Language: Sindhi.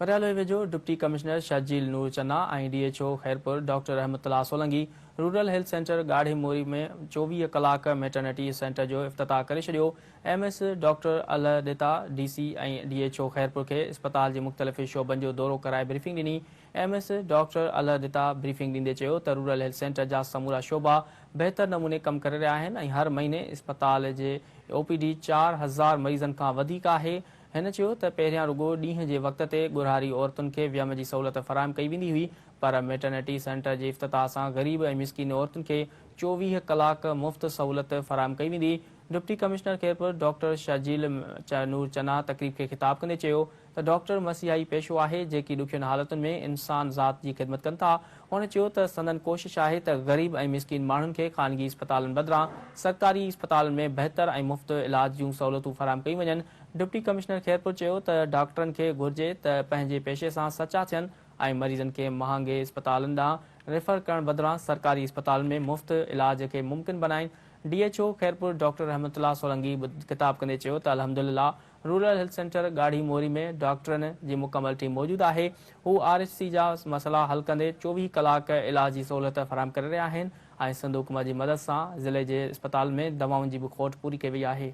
پريالوء ويجهو deputy commissioner Sharjeel Noor Channa ۽ D H O Khairpur doctor Rahmatullah Solangi rural health centre Garhi Mori ۾ 24 ڪلاڪ ميٽرنٽي سينٽر جو افتتاح ڪري ڇڏيو. M S doctor Allah Ditta D C ۽ D H O Khairpur کي اسپتال جي مختلف شعبن جو دورو ڪرائي بريفنگ ڏني. M S doctor Allah Ditta briefing ڏيندي چيو ته رورل هيلٿ سينٽر جا سمورا شعبا بهتر نموني ڪم ڪري رهيا آهن ۽ هر مهيني اسپتال جي او پي ڊي 4000 مريضن کان وڌيڪ آهي. هن چيو ته پهريان رڳو ڏينهن جي وقت تي ڳورهاري عورتن کي ويم جي سهولت فراهم ڪئي ويندي هئي پر ميٽرنٽي سينٽر جي افتتاح سان غريب ۽ مسڪين عورتن کي 24 ڪلاڪ مفت سهولت فراهم ڪئي ويندي. Deputy commissioner Khairpur doctor Sharjeel Noor Channa تقريب کي خطاب ڪندي چيو ته ڊاڪٽر مسيحائي پيشو آهي جيڪي ڏکين حالتن ۾ انسان ذات جي خدمت ڪن ٿا. هن چيو ته سندن ڪوشش آهي ته غريب ۽ مسڪين ماڻهن کي خانگي اسپتالن بدران سرڪاري اسپتالن ۾ بهتر ۽ مفت علاج جون سهولتون فراهم ڪيون وڃن. ڊپٽي ڪمشنر خيرپور چيو ته ڊاڪٽرن کي گهرجي ته پنهنجي پيشي سان سچا ٿين ۽ مريضن کي مهانگي اسپتالن ڏانهن ريفر ڪرڻ بدران سرڪاري اسپتالن ۾ مفت علاج کي ممڪن بنائين. D H O Khairpur doctor Rahmatullah Solangi خطاب ڪندي چيو ته الحمدلله rural health centre Garhi Mori ۾ ڊاڪٽرن جي مڪمل ٽيم موجود آهي، هو آر ايڇ سي جا مسئلا حل ڪندي 24 ڪلاڪ علاج جي سهولت فراهم ڪري رهيا آهن ۽ سنڌ حڪومت جي مدد سان ضلعي جي اسپتالن ۾ دوائن جي به کوٽ پوري ڪئي وئي آهي.